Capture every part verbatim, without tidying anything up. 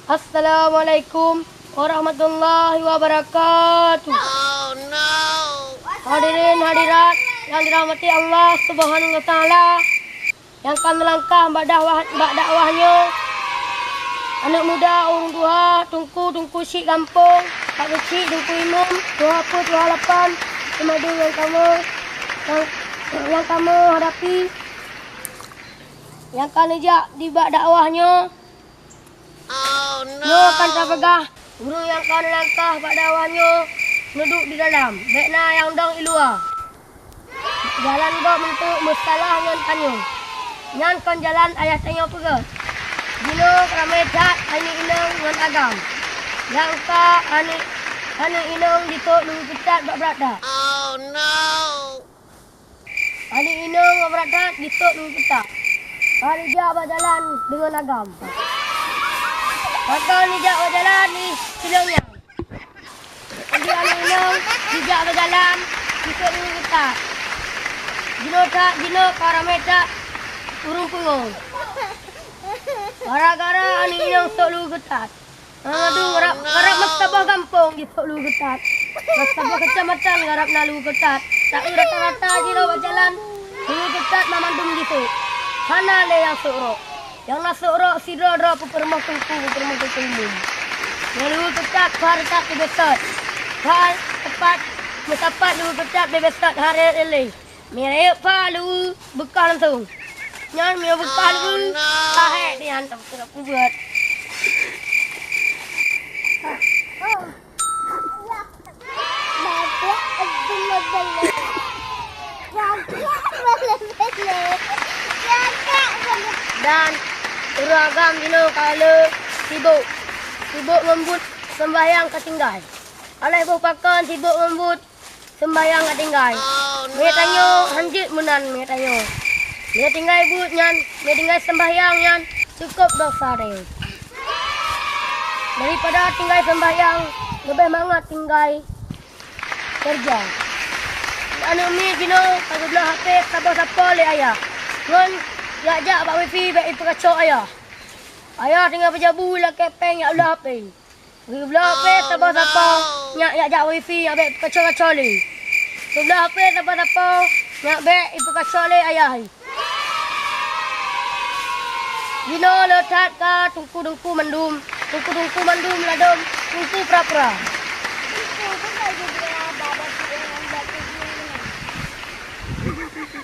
Assalamualaikum warahmatullahi wabarakatuh. Hadirin hadirat yang dirahmati Allah Subhanahu wa Taala, nyang ka neulangkah bak dakwah, bak dakwah nyoe, aneuk muda, ureueng tuha, teungku-teungku syiek gampông, pak keuchik, teungku imum, tuha peuet, tuha lapan, teumadu nyang kamoe, nyang, nyang kamoe hadapi, nyang ka neujak dibak dakwah nyoe. Nyoe kan tapeugah, ureueng nyang ka neulangkah bak dakwah nyoe neuduek di dalam, bék na nyang dong i luwa. Jalan gob meunteuk meusalah ngon tanyoe. Nyan kon jalan ayah tanyoe peugét. Jinoe ramé that aneuk inong ngon agam. Nyang ka aneuk, aneuk inong jisôk lôn keutat brat-brat that. Aneuk inong brat that jisôk lôn keutat. Ka neujak bak jalan deungon agam. Maka neujak bak jalan di silong nyan. Jadi aneuk inong jijak bak jalan, jisôk lôn keutat. Jinoe that, jinoe ka ramé that ureueng pungo. Gara-gara aneuk inong sôk lôn keutat. Aduh, rab, rab meusaboh gampông jisôk lôn keutat. Meusaboh keucamatan rab na lôn keutat. Tapi rata-rata jinoe bak jalan, lôn keutat banmandum jisôk. Hana lé nyang sôk rôk. Nyang na sôk rôk sidroe-droe peurumoh teungku, peurumoh teungku imum. Nyang lôn keutat pha reutak beubeusôt. Pha teupat, meusapat lôn keutat beubeusôt haré éléh. Mireuek pha lôn beukah langsông. Nyan mireuek beukah lôn, ka hék nyan, peubuet. Dan ureueng agam jinoe ka lheueh sibôk, sibôk ngon buet seumbahyang ka tinggai. Alah boh pakon sibôk ngon buet seumbahyang ka tinggai. Meunyoe tanyoe hanjeuet meunan meunyoe tanyoe. Meunyoe tinggai buet nyan, meunyoe tinggai seumbahyang nyan, cukôp dosa tanyoe. Daripada tinggai seumbahyang, leubeh mangat tinggai keureuja. Aneuk miet jinoe ka geubloe H P saboh sapo lé ayah. Ngon jak-jak bak wifi bék ipeukacok ayah. Ayah tinggai peujabu lakée péng jak bloe H P. Geubloe H P saboh sapo, nyak jak-jak wifi, nyak bék ipeukacok-kacok lé. Geubloe H P saboh sapo, nyak bék ipeukacok lé ayah. Jinoe le that ka teungku-teungku mandum, teungku-teungku mandum ladôm teungku pura-pura.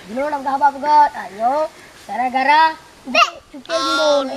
Jinoe lam haba peugét, ayo, gara-gara bék cukée limong.